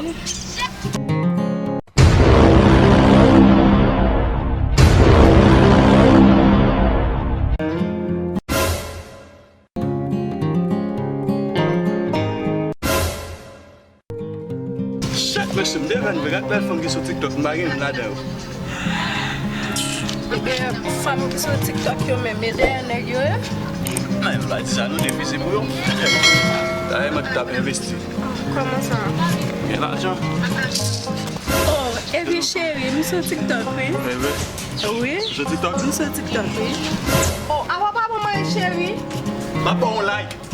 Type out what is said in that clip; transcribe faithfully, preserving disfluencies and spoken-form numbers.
Shit, mesye, m devèn vre. Gad bèl fanm ki sou TikTok, m pa gen youn ladan yo. Ebyen, fanm ki sou TikTok yo menm, e dèyè nèg yo ye? Men, m pa di sa, nou depi se pou yo. Dayè, mwen t ap envesti. Kòman sa? Gen lajan. Oh, ebyen, cheri, m sou TikTok, wi. Wi. M sou TikTok? M sou TikTok, wi. Oh, apa pa pou mwen, cheri? M ap ba w yon like.